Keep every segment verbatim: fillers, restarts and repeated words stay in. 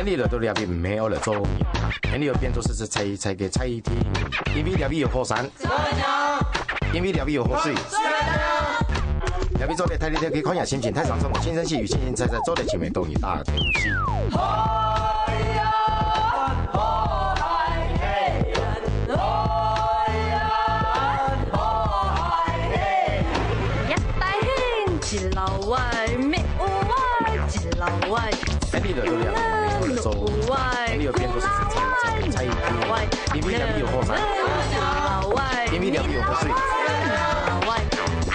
恁樣來到這位毋係愛來做人，恁樣愛變做係係在在个在地人，因為這位有火山，因為這位有河水，這位做得大力个去看下心情，太上衝，輕聲細語，輕輕在在，做得親密動人大東西。一大興，一老外，咩有外，一老外。 哎，你來到了，你來做，哎，你有變做是菜菜菜，因為兩邊有火山，因為兩邊有火水，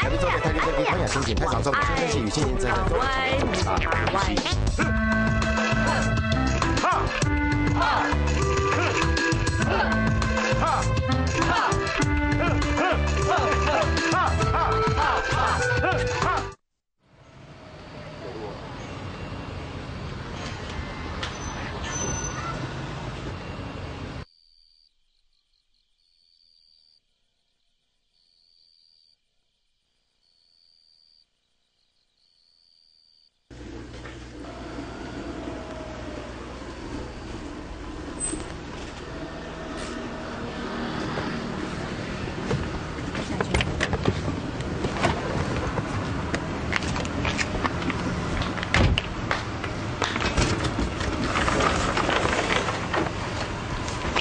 兩邊做得大力个去看下心情，太上衝，輕聲細語，輕輕在在，做得親密動人大東西。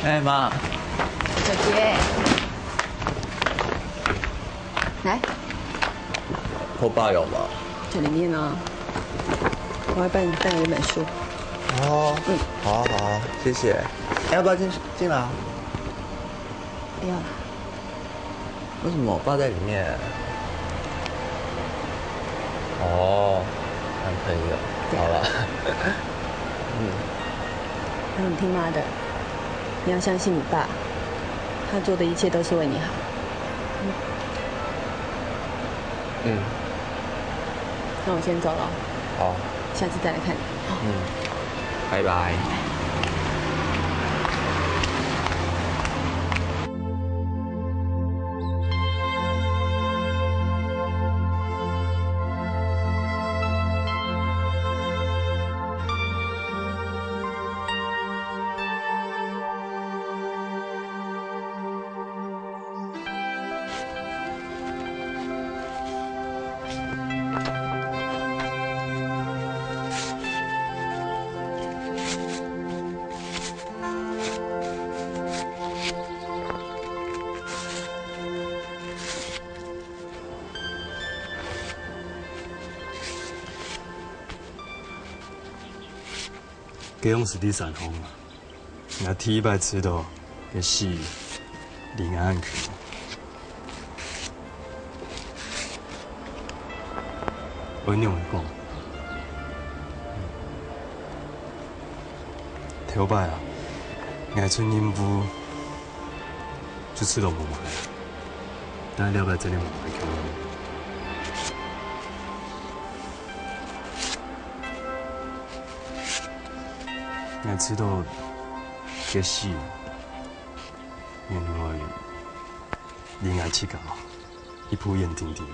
哎，媽。小杰，來。破包有嗎？在裡面啊。我還幫你帶了一本書。哦，嗯。好啊，好啊，謝謝。哎，要不要進去，進來啊？不要啦。 為什麼？爸在裡面。哦，男朋友，對啊。好了。嗯。那你聽媽的，你要相信你爸，他做的一切都是為你好。嗯。那我先走了。好。下次再來看你。嗯。拜拜。該樣係第三項啊。 𠊎第一擺知道該死離𠊎恁近。愛仰般講？頭擺啊，𠊎出任務就知道無麼个，但這擺真个無麼个共樣。 𠊎知道該死原來離𠊎自家一步遠定定。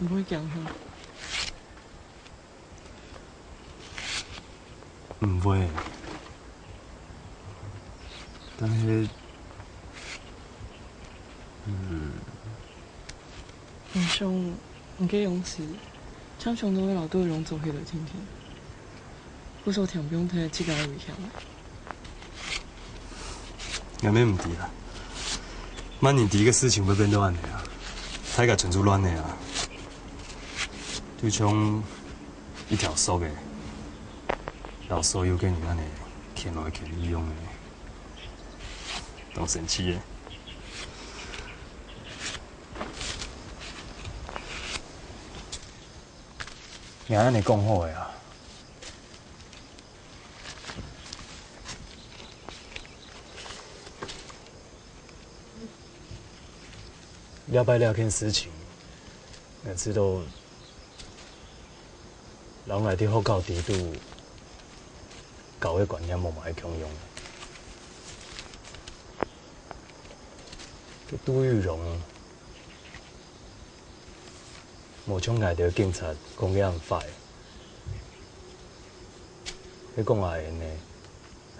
毋會驚吓？毋會。但係，嗯。 𠊎想，你个勇氣，常常都會摎對方做伙來定定。故所聽毋用忒自家个危險。𠊎乜毋知啊。麼人知个事情會變到恁呢啊？大家全部亂了啊！就像一條索仔，摎所有个人恁呢牽來牽去用个，當生趣个。 𠊎恁呢講好个啊。這擺這件事情，𠊎知道，摎𠊎在學校裡肚教个觀念無麼个共樣。該杜玉榮， 無像𠊎兜警察講个恁壞，你講阿英呢，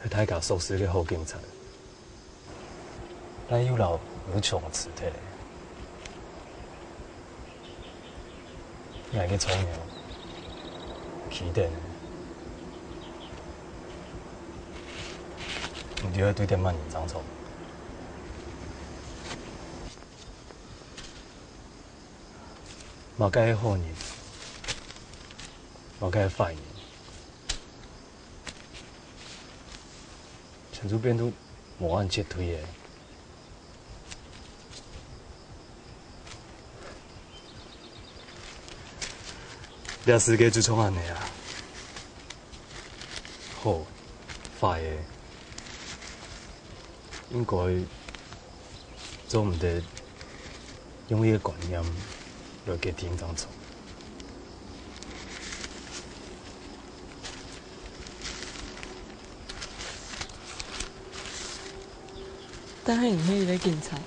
係大家熟識个好警察，但又摎你搶辭忒。𠊎个錯了，佢等，你就愛對點麼人正著？麼个係好人，麼个係壞人？ 全就變到無恁絕對咧。這世界就像恁呢啊，好、壞个，應該做毋得用一個觀念來決定正著。 但係你係一個警察，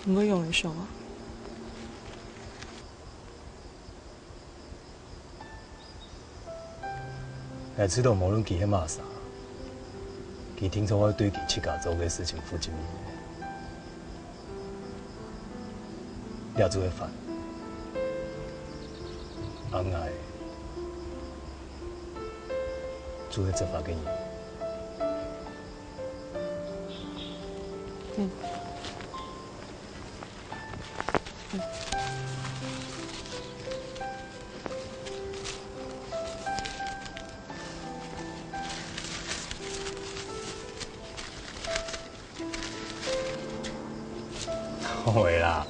你會仰般想啊？𠊎知道無論佢係麼儕，佢定著會對佢自家做个事情負責任。這就係犯。啊𠊎 就係執法个人。嗯。好个啦，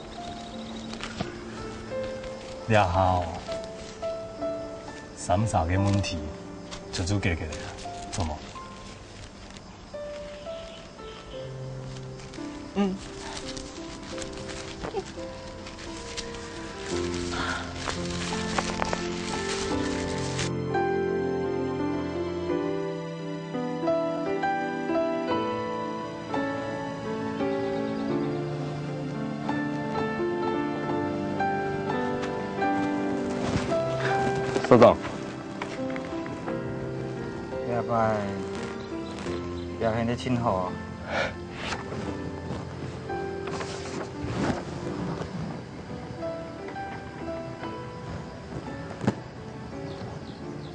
這下哦，三儕个問題就就解決了，著無？嗯。 所長，這擺表現得真好哦。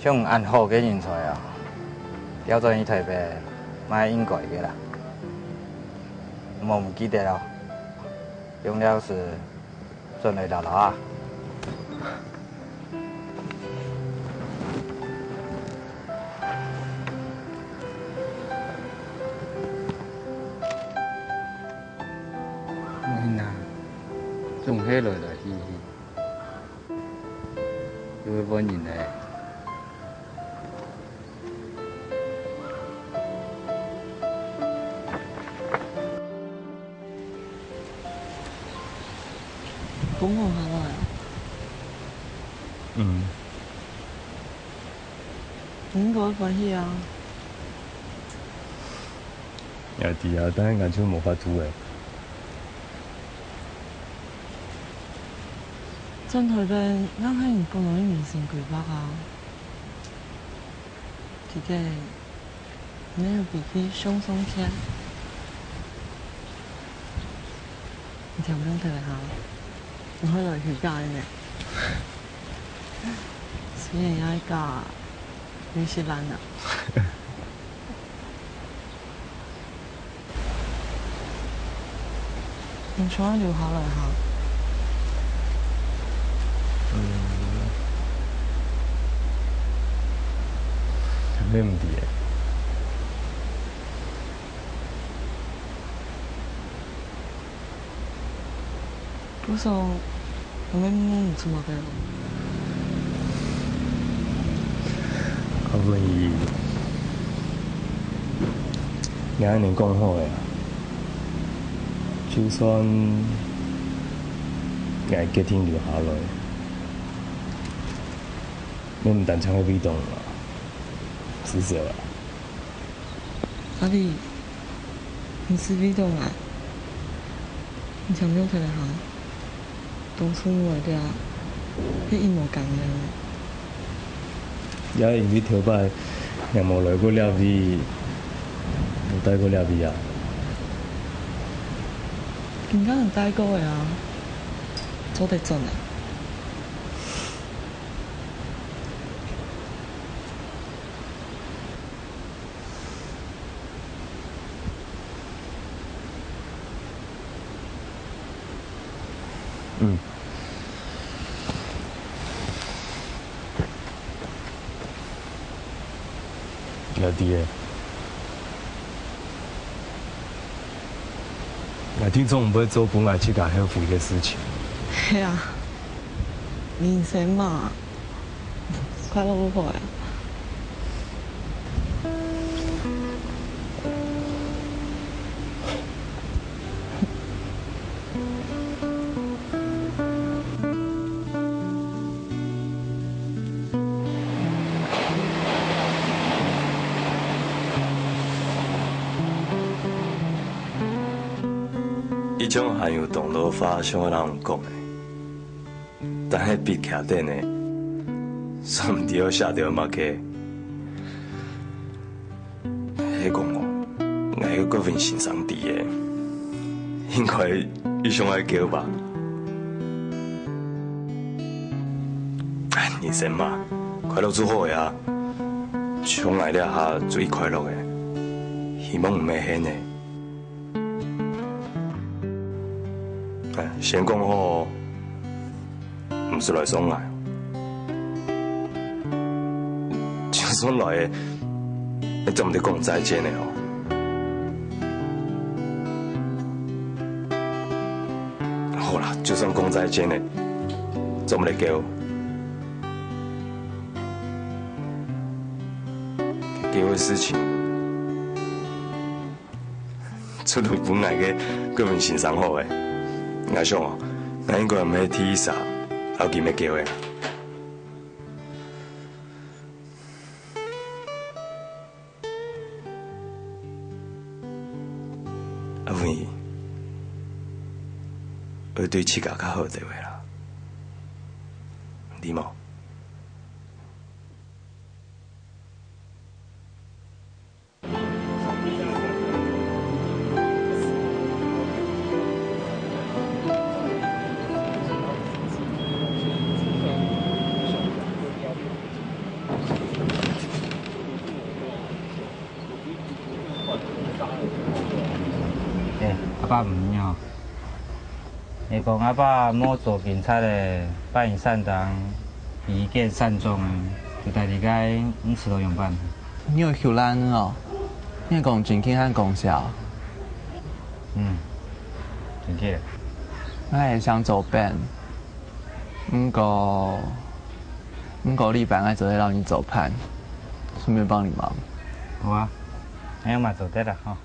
像恁好个人才啊，調轉去臺北，嘛係應該个啦。莫毋記得哦，用了時轉來摎摎啊。 無閒啊，總係來來去去，又會換人咧。 分我下來啊。嗯。你應該歡喜啊。𠊎知啊，但係𠊎就無法度誒。轉臺北，𠊎看你本來人生規劃啊。 這個，你有比佢上上去啊？你聽毋聽得哈？你會來休假个呢？雖然這假有息難啊。 你想愛留下來哈？嗯，還毋知誒。故所， 𠊎問你做麼个？阿文姨，𠊎摎你講好个啊，就算𠊎決定留下來，你毋單淨係為著𠊎，至少啊。阿弟，你係為著𠊎，你聽毋聽得哈？ 當初𠊎兜係一模感樣个。也因為頭擺若無來過這位，無戴過這位啊。你剛剛戴過的啊，做得轉的。 嗯。𠊎知个。𠊎定著毋會做分𠊎自家後悔个事情。係啊，人生嘛， 快樂就好啊。一種還有當多話想愛摎人講个。 但係筆徛頂呢，煞毋知愛寫兜麼个。係講哦，𠊎个國文先生知个，應該異想愛噭吧？唉，人生嘛，快樂就好个啊！像𠊎這下最快樂个，希望毋係你。 哎，先講好，毋使來送𠊎。就算來了，也做毋得講再見了哦。好啦，就算講再見了，做毋得噭。噭个事情， 出路分𠊎个國文先生好了。𠊎想哦，𠊎應該毋係第一儕摎佢乜噭个。阿文，愛對自家較好一息啦，知無？ 欸，阿爸毋要。你講阿爸無做警察个，拜仁山頂一見山中个，就戴這个，你試著仰般？你有偷懶哦？你講真經還講笑？嗯，真个。𠊎也想做兵。 毋過，毋過禮拜𠊎做得摎你做伴，順便幫你忙。好啊，恁樣嘛做得啦吼。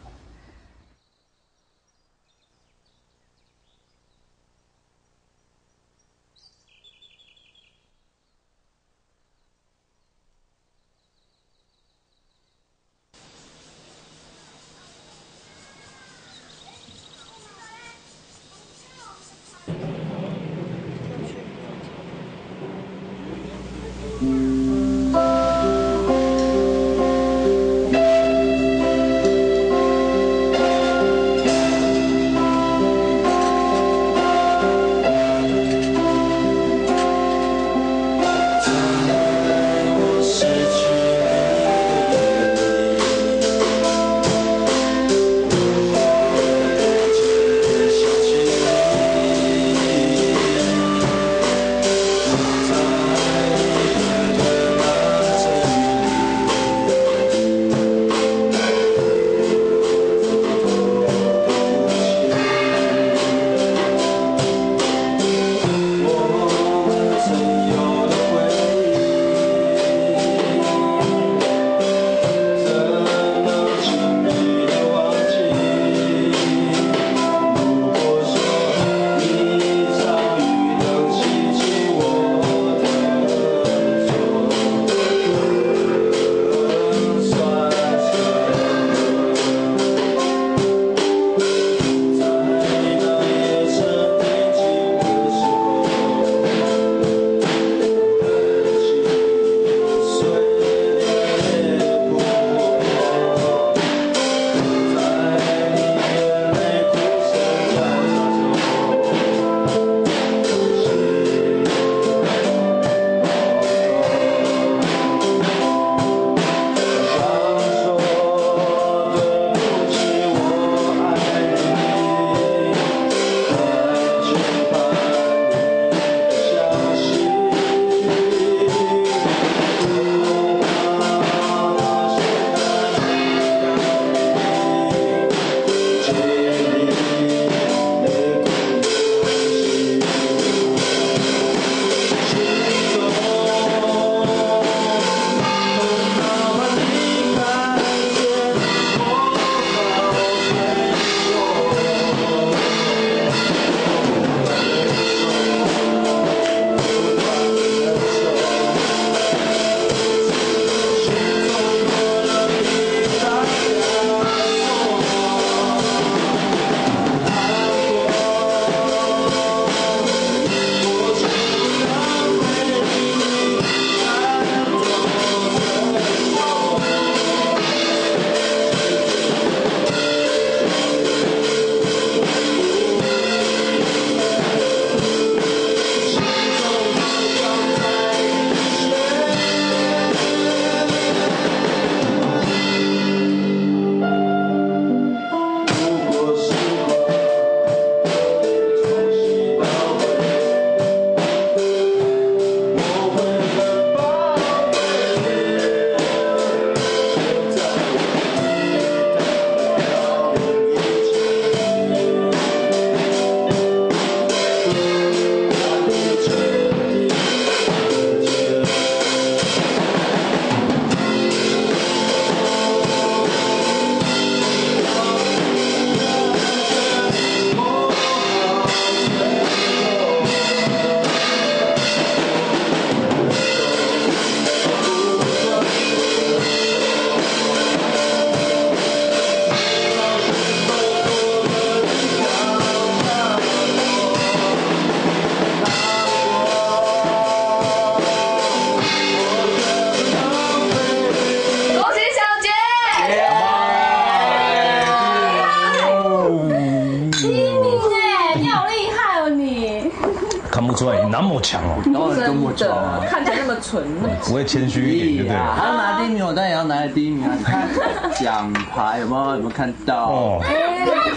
出来，你那么强哦。然后都没有讲啊。看起来那么纯，那么我也谦虚一点，对不对？啊，他拿第一名，我当然也要拿第一名啊！你看奖牌有没有？有没有看到？哦，哎，不要看，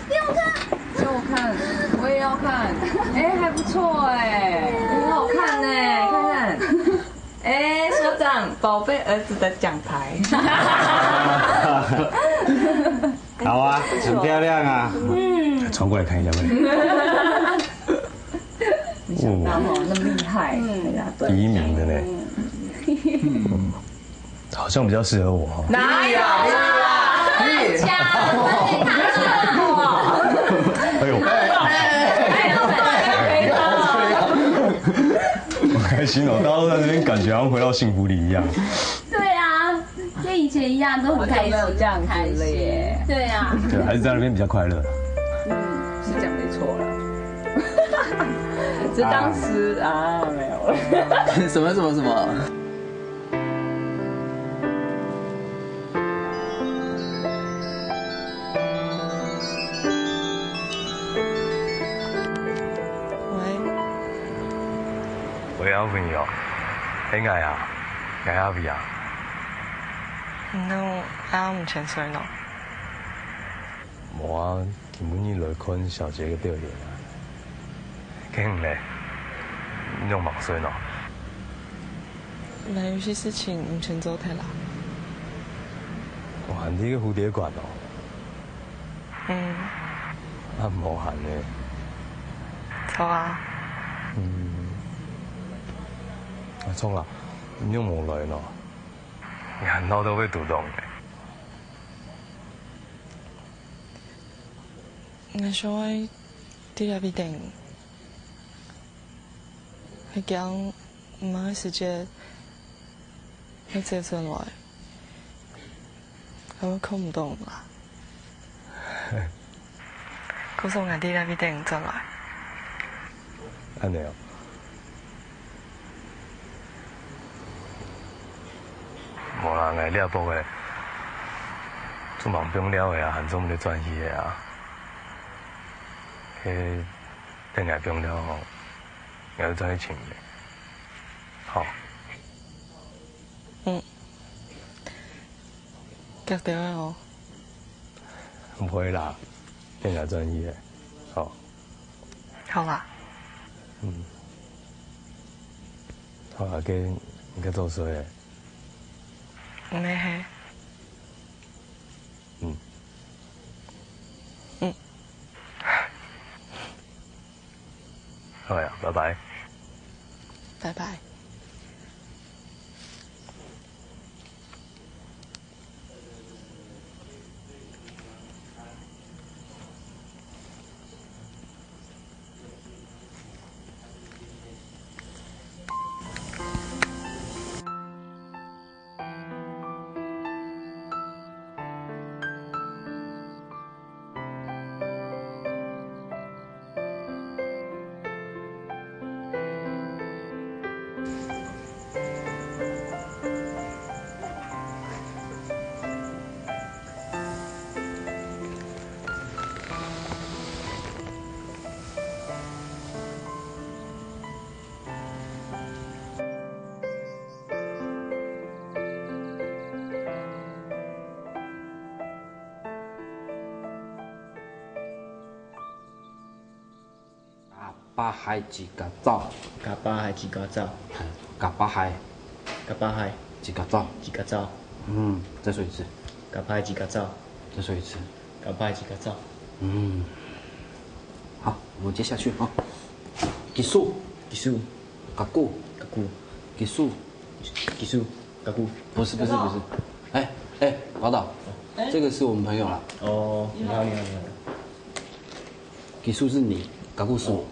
不要看，给我看，我也要看。哎，还不错哎，很好看呢，看看。哎，所长，宝贝儿子的奖牌。好啊，很漂亮啊。嗯，传过来看一下，快点。没想到哦，那么厉害，哎呀，对。第一名的呢，好像比较适合我哦。哪有啦？哎呦，好开心哦！大家都在这边，感觉好像回到幸福里一样。对啊，跟以前一样，都很开心，好久没有这样子了耶。对啊。对，还是在那边比较快乐。嗯，是讲没错啦。只是当时啊，没有了。什么什么什么？喂。喂，阿偉哦，係𠊎啊，𠊎阿偉啊。你都還毋曾睡呢？無啊，今晡日來看小姐个表演啊。該你咧，你仰吂睡呢？還有些事情毋曾做忒啦。還在該个蝴蝶館哦。嗯。啊，無閒呢。著啊。嗯。啊，著啦，你仰無來呢？你還鬧到會肚痛呢。 𠊎想愛在這位等，還驚毋係時節會走轉來，還會看毋到啦。故所𠊎在這位等轉來。恁呢哦。 無啦，𠊎這駁个，做吂放尞个啊，還做毋得轉去个啊。該等𠊎放尞吼，𠊎就轉去尋你。好。嗯。遽兜仔哦。毋會啦，等𠊎轉去个。好。好啦。嗯。 好啊，該你較早睡咧。毋係。嗯。嗯。好呀，拜拜。拜拜。Kapah hai jika zau. Kapah hai jika zau. Kapah hai. Kapah hai. Jika zau. Jika zau. 嗯，再说一次。Kapah hai jika zau. 再说一次。Kapah hai jika zau. 嗯，好，我们接下去啊。Kisu. Kisu. Kaku. Kaku. Kisu. Kisu. Kaku. 不是不是不是，哎哎，宝岛，这个是我们朋友啦。哦，你好你好你好。Kisu 是你，Kaku 是我。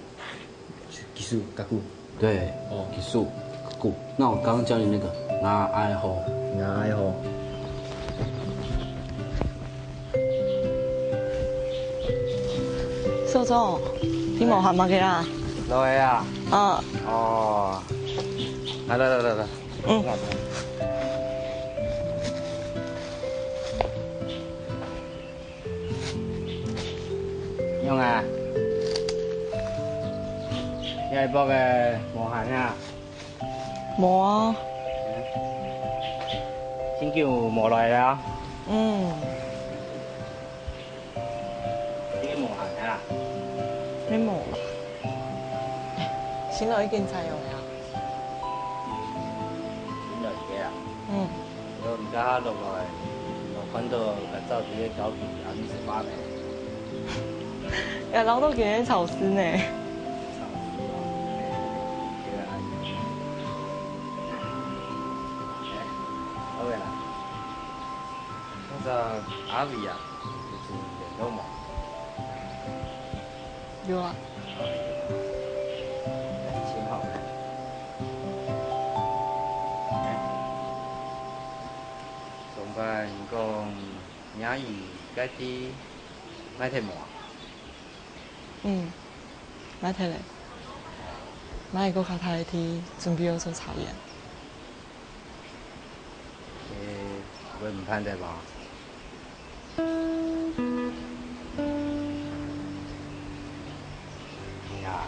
Kisu Kaku。对，哦，Kisu Kaku。那我刚刚教你那个，拿哀吼。拿哀吼。所长，你无闲么个啦？落去啊。啊。哦，来来来来来。 嗯。用啊。這一駁个無閒啊？無啊。真久無來了。嗯。你無閒啊？你無啦。新樓已經採用了。新樓个啊？嗯。 然後你剛剛落來，我看到佢照直接搞起，然後一直發霉。也摎到今日潮濕呢。潮濕哦。對啊。OK啦。那個阿偉啊，有聯絡無？有啊。哎，挺好的。哎。 上擺你講，若姨該地賣忒無啊？嗯，賣忒咧。買一個較大个地，準備愛做茶園。誒，會毋盼得無？ 你啊，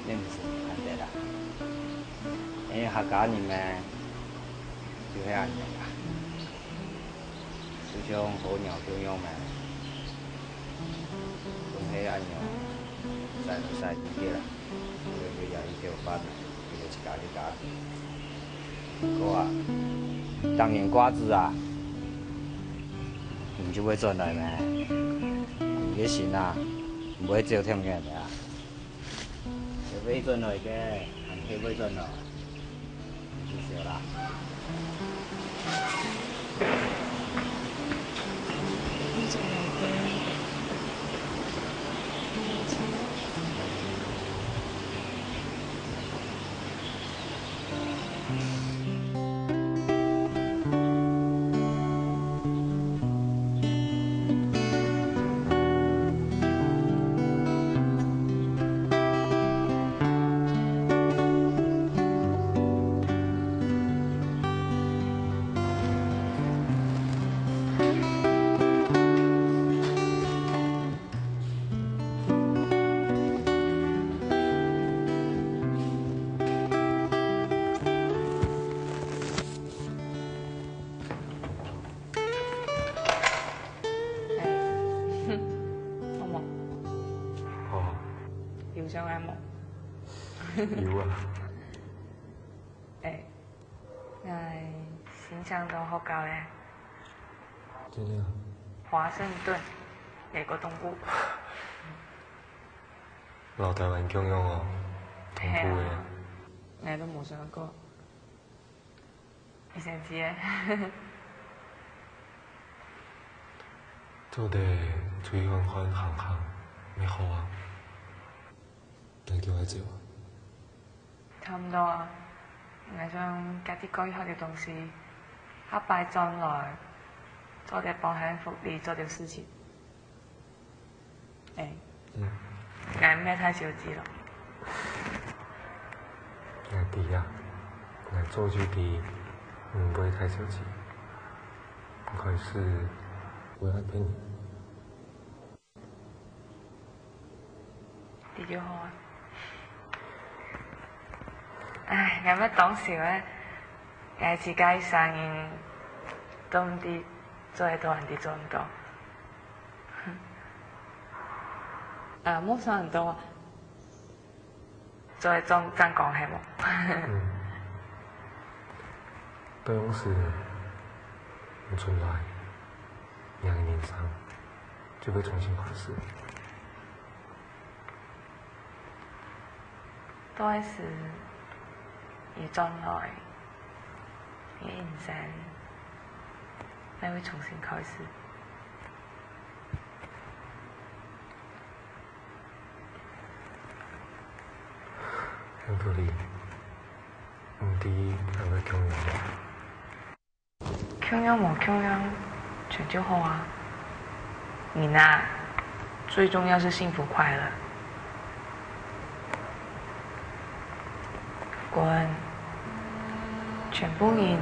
你毋使毋盼得啦。因為客家人呢，就係恁樣啦。就像候鳥共樣嘛，總係恁樣，徙來徙去个啦，有个有也一條班，有个一家一家。 哥啊，當年瓜子啊，你就會轉來咩？你个心啊，毋會走忒遠个啊。會轉來个，還係會轉來。你就笑啦。好無？好啊。有想愛無？有啊。誒，𠊎新搶到學校咧。真个啊？華盛頓，美國東部。摎臺灣共樣哦，東部个。係啊，𠊎都無想過。 你先知个。做得出去看看行行，乜好啊。恁久還走啊？差毋多啊。𠊎想家己過去學个東西，下擺轉來，做得幫下福利做點事情。 誒，嗯。𠊎毋係大小姐咯。𠊎知啊，𠊎早就知你毋會大小姐。開始會愛騙你。這就好啊。唉，𠊎乜當愁誒，𠊎自家一儕人都毋知做得到還係做毋到。 啊，無想到啊。做得正講係無？嗯。到當時，你轉來，你个人生就會重新開始。到該時，你轉來，你个人生，也會重新開始。 有道理，毋知𠊎會共樣無？共樣無共樣，全就好啊。人啊，最重要係幸福快樂。 𠊎全部人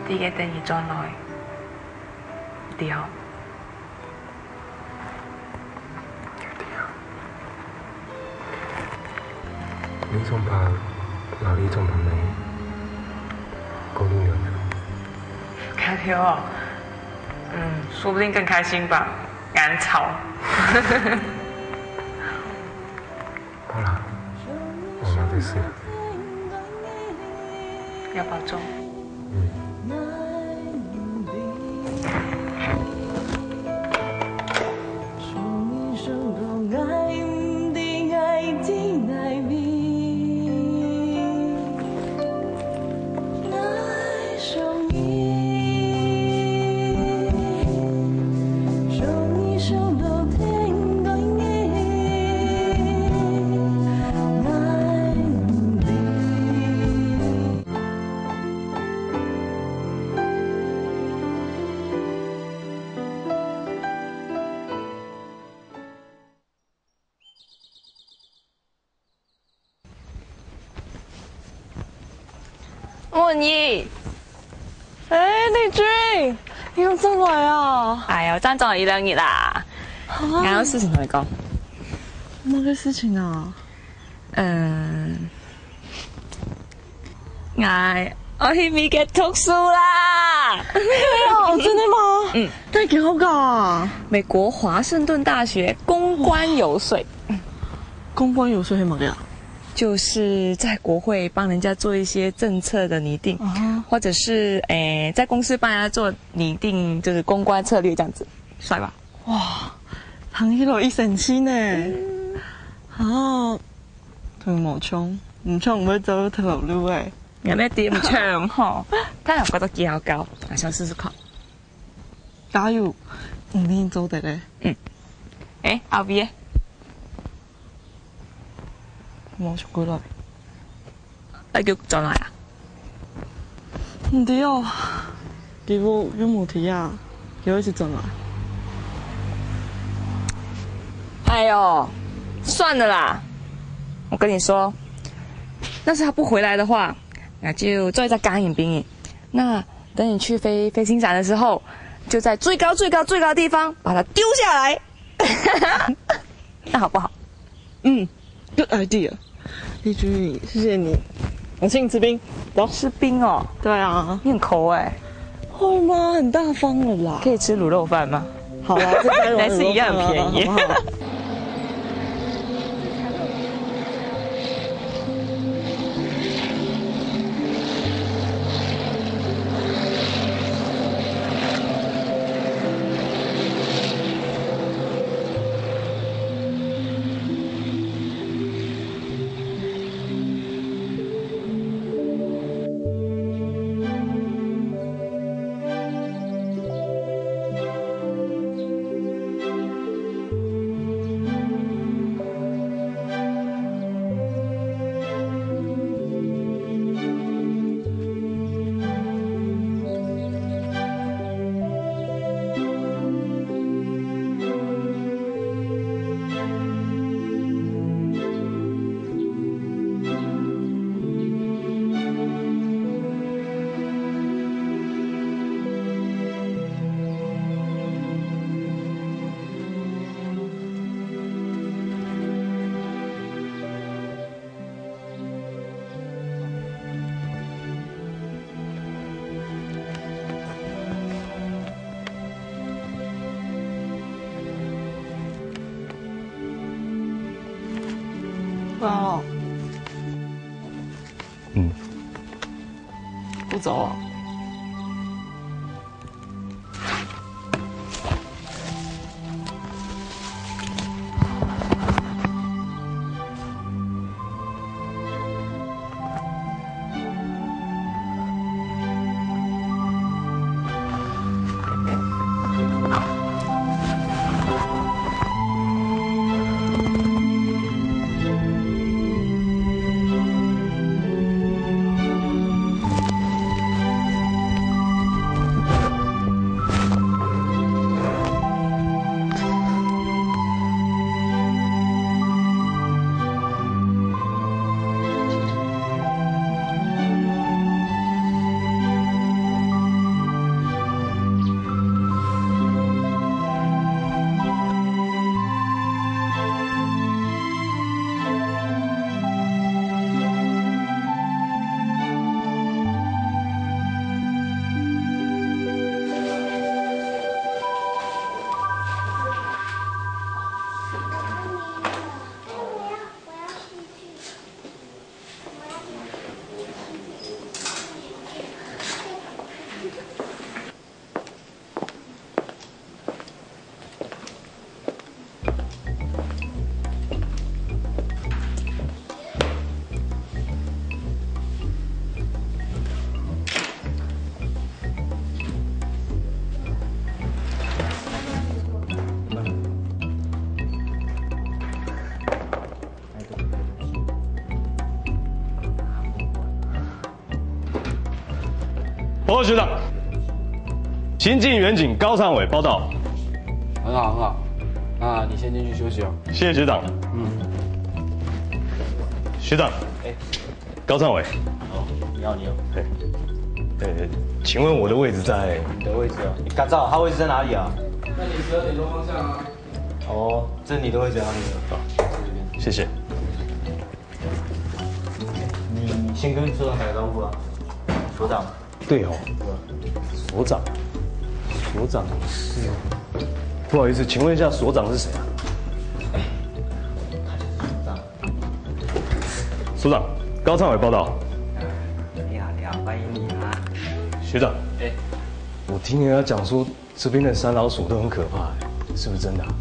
在該等你轉來，對無？你總怕，老李總怕你，過度了解。看到哦，嗯，說不定更開心吧，難吵。好啦，我忙的事。要保重。文怡，哎，麗君，你又轉來啊？哎喲，轉轉一兩日啦。啊？還有事情同你講。麼个事情啊？嗯， 𠊎愛去美國讀書啦！哎喲，真的嗎？嗯。該幾好搞啊？美國華盛頓大學公關遊說。公關遊說係麼个啊？就是在國會幫人家做一些政策的擬定，啊哈。或者是，誒，在公司幫人家做擬定，就是公關策略這樣子，帥吧？哇，聽起來異生趣呢。啊， 同無像，毋像會走頭路誒。也毋一定毋像吼，但係覺得幾好搞，𠊎想試試看。加油，一定做得个。嗯。誒，後尾誒？無出過來。愛叫轉來啊？毋知哦，佢又無提啊，佢會係轉來。哎喲，算了啦，我跟你說，要是他不回來的話，那就做一隻假人兵。那等你去飛飛行傘的時候，就在最高最高最高的地方把它丟下來，那好不好？嗯，good idea。麗君，謝謝你，我請你吃冰，走。吃冰哦？對啊。你很摳哎。會嗎？很大方了啦。可以吃滷肉飯嗎？好啦，這家有滷肉飯啊，還是一樣很便宜。好不好？哇哦。嗯。不走啊？报告学长，新进员警高昌伟报到。很好，很好。那你先进去休息哦。谢谢学长。嗯。学长，哎。高昌伟。哦，你好，你好。哎，呃，请问我的位置在？你的位置啊？你敢知道他位置在哪里啊？那你十二点钟方向啊。哦，这是你的位置啊，你的。好，谢谢。你先跟所长打个招呼啊，所长。对哦，所长，所长是，不好意思，请问一下，所长是谁啊？所长，高昌伟报道。你好，你好，欢迎你啊。学长，哎。我听人家讲说，这边的山老鼠都很可怕，是不是真的啊？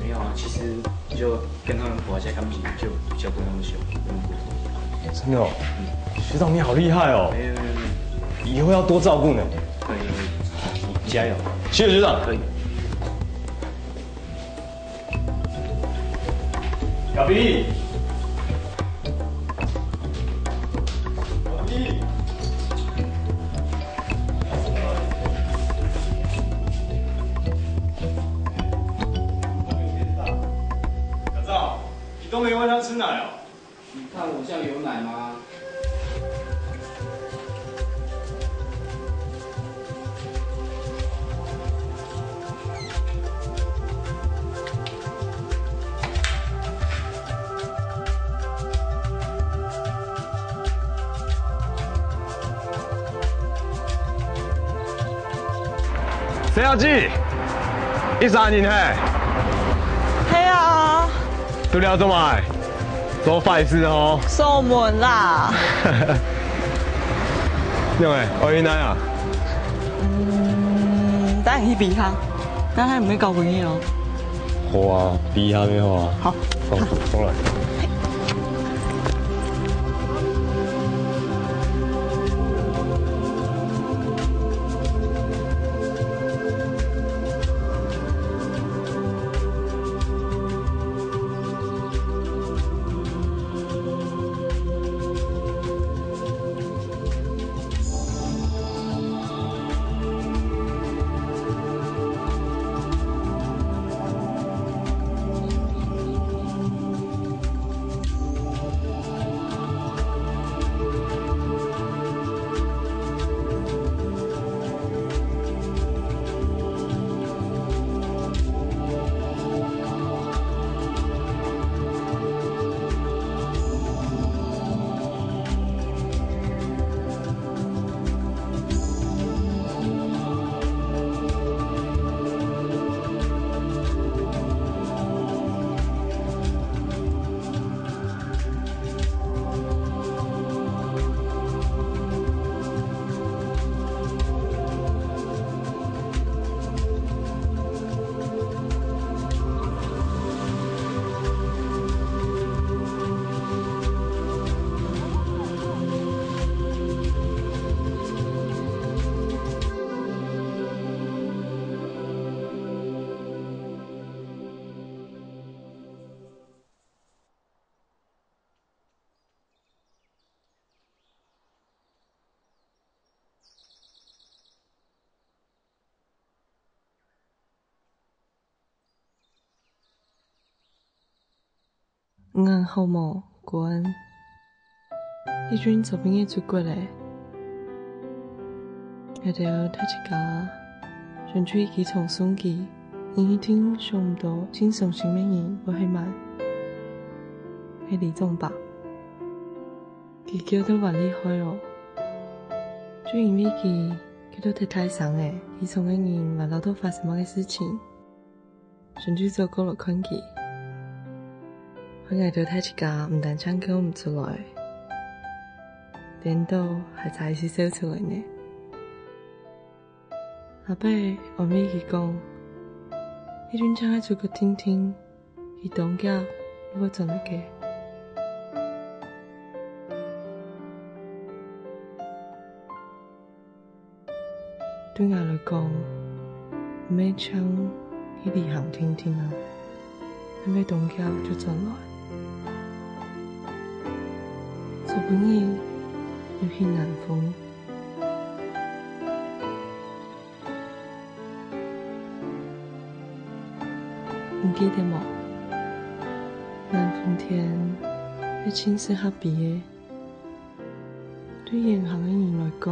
没有啊，其实就跟他们玩一下，他们就比较不那么凶，不那么过分。真的哦，学长你好厉害哦，没有没有没有，以后要多照顾呢。可以可以，加油。谢谢学长。可以。 小B，小B，小赵，你都没喂它吃奶哦？你看我像有奶吗？ 細阿姊，你啥人嘿？係啊。到了做麼个？做壞事哦。鎖門啦。仰仔，愛去哪啊？嗯，帶你去比哈，但係毋會交朋友哦。好啊，比哈就好啊。好。走，走來。 你還好無？國恩。一群做兵个出國咧。𠊎兜大自家想去機場送佢，你一定想毋到，盡傷心个人會係麼人？係里長伯。佢噭到還厲害哦！就因為佢噭到忒大聲咧，機場个人還恅著發生麼个事情。 想就走過來看佢。害𠊎兜大自家毋單淨噭毋出來，顛倒還差一息笑出來呢。阿伯安慰佢講：「一定淨愛出國定定，佢當遽就會轉來个。」 對𠊎來講，毋係淨去旅行定定啊，係愛當遽就轉來。做兵个有去南風，記得無？南風天係盡適合飛个。對遠行个人來講，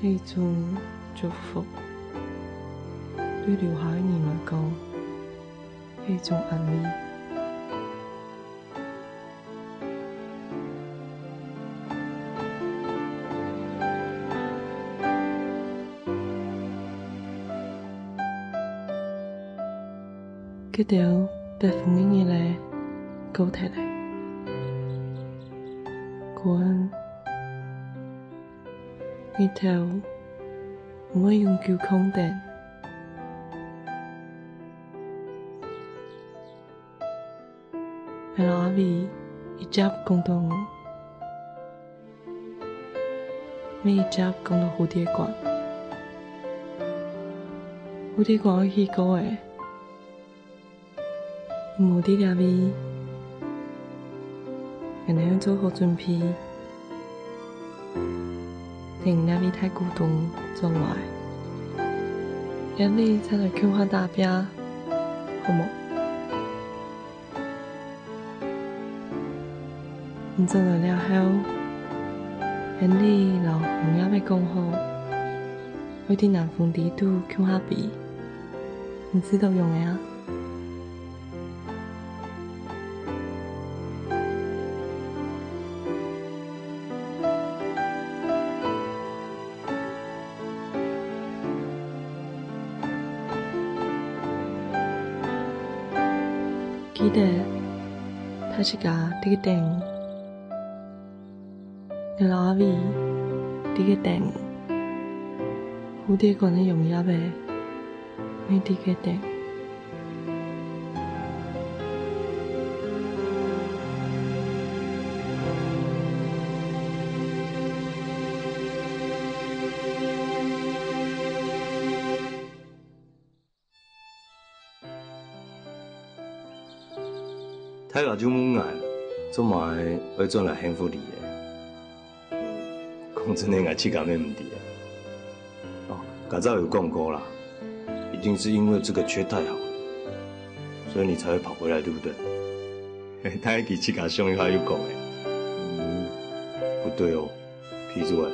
係一種祝福；對留下个人來講，係一種安慰。 該兜發風个日仔過忒咧，君，日頭毋會永久囥等。 𠊎摎阿偉一接講到我，乜一接講到蝴蝶館。蝴蝶館愛起歌咧，你無在這位，𠊎等愛做好準備，等這位大股東轉來，這位再來共下打拚，好無？ 你轉來了後，𠊎等摎紅葉仔講好，愛在南風裡肚共下飛，你試著用个啊？ 記得，大自家在該等，𠊎摎阿偉在該等，蝴蝶館个紅葉仔乜在該等。 大家就問𠊎，做麼个愛轉來幸福里咧？講真个，𠊎自家乜毋知啊。哦，較早有講過啦，一定是因為這個缺太好了，所以你才會跑回來，對不對？大家自家想一下又講欸。嗯，不對哦，皮主任，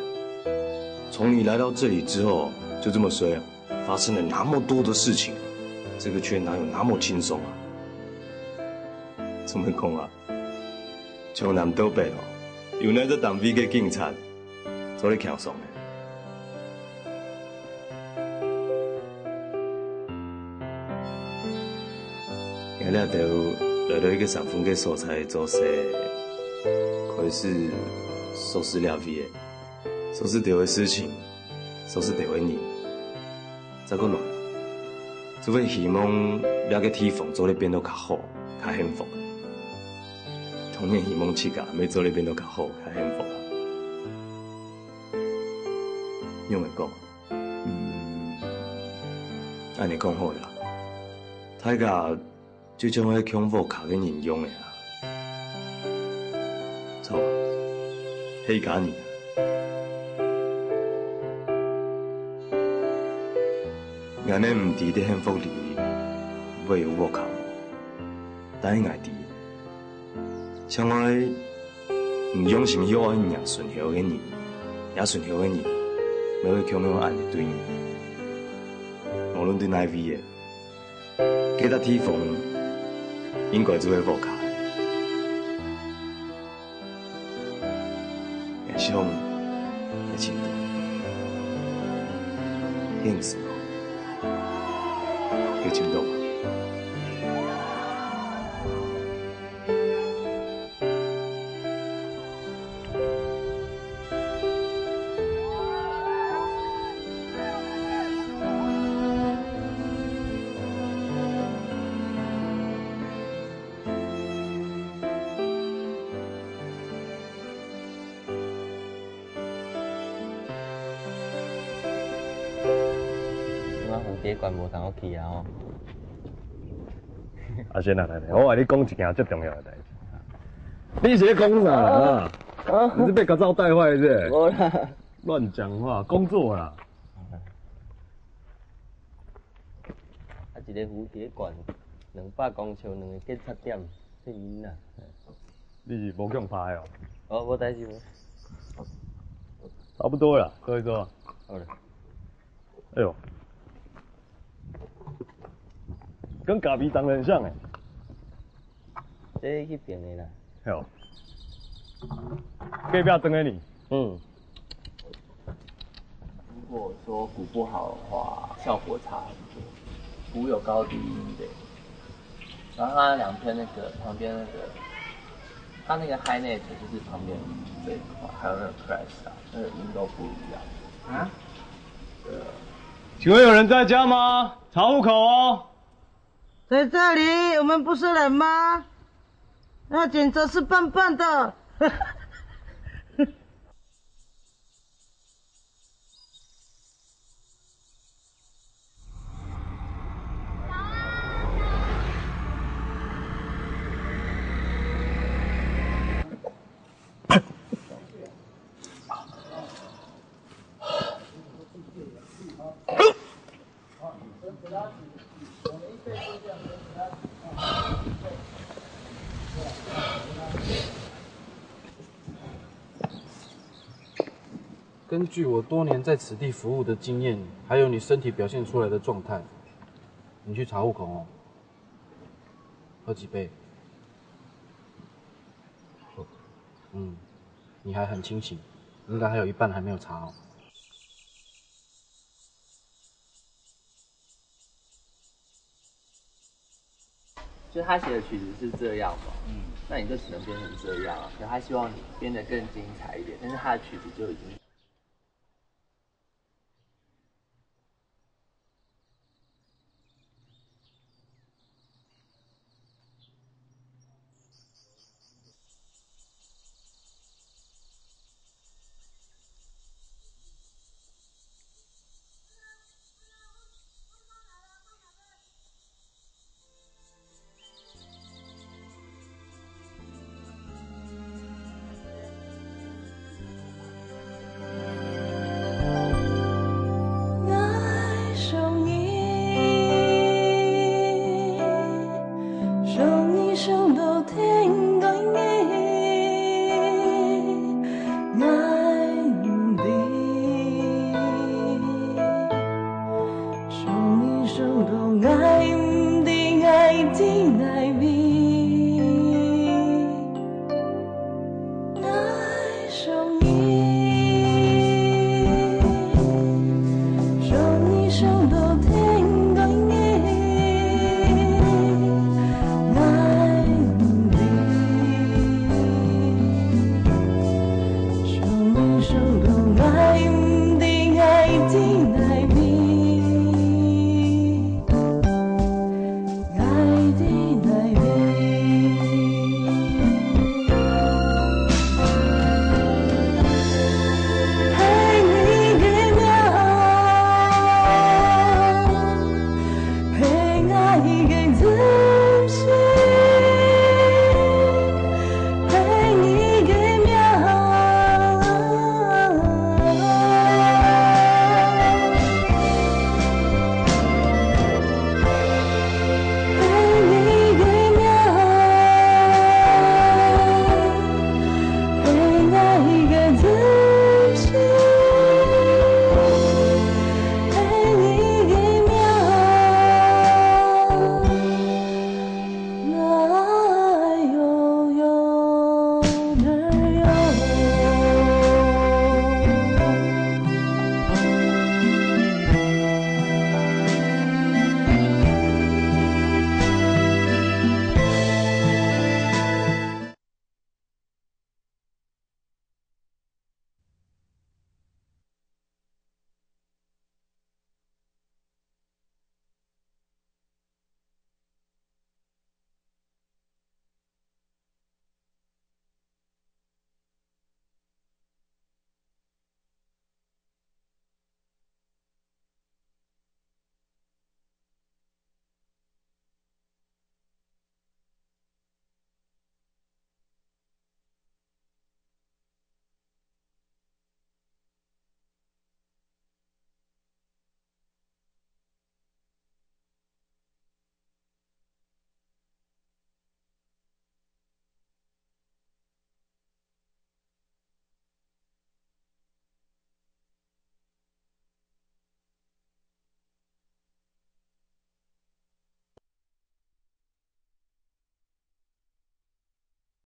從你來到這裡之後，就這麼衰啊？ 發生了那麼多的事情，這個缺哪有那麼輕鬆啊？怎麼講啊？從南到北哦，有哪隻單位个警察做得輕鬆个？𠊎這兜來到一個山峰个所在做事，開始熟識這位个，熟識兜个事情，熟識兜个人。 再過來，就會希望這個地方做得變到較好、較幸福。當然希望自家乜做得變到較好、較幸福啊。仰會講？嗯，恁呢講好了啦，大家 就像該共屋下个人樣仔啊。著，係一家人啊。𠊎乜毋知得幸福里會有屋下無，但係𠊎知，像𠊎毋用心去愛若脣後个人，若脣後个人乜會共樣恁呢對你。無論在哪位仔， 該搭地方應該就係屋下。𠊎想，有盡多，現實哦，有盡多。 我蝴蝶館無通好去啊吼。阿仙啊，來來，我共你講一件最重要的代誌。你是咧講啥啊？啊？你是被狗照帶壞是不是？無啦。亂講話，工作啦。啊，一個蝴蝶館，兩百公尺兩个檢測點，這囡仔。你是無共拍的哦？哦，無代誌無。差不多啦，做一做。好了。哎呦，跟咖啡長得很像哎。這去邊的啦。哎呦，隔壁庄的你？嗯。如果說鼓不好的話，效果差很多。鼓有高低音的，然后它两片那个旁边那个，它那个 high note 就是旁边这一块，还有那个 crash 啊，那个音都不一样。啊？对啊。请问有人在家吗？查户口哦。在这里，我们不是人吗？那简直是笨笨的。根据我多年在此地服务的经验，还有你身体表现出来的状态，你去查户口哦。喝几杯？嗯，你还很清醒，应该还有一半还没有查哦。就他写的曲子是这样嘛，嗯，那你就只能变成这样啊。可他希望你变得更精彩一点，但是他的曲子就已经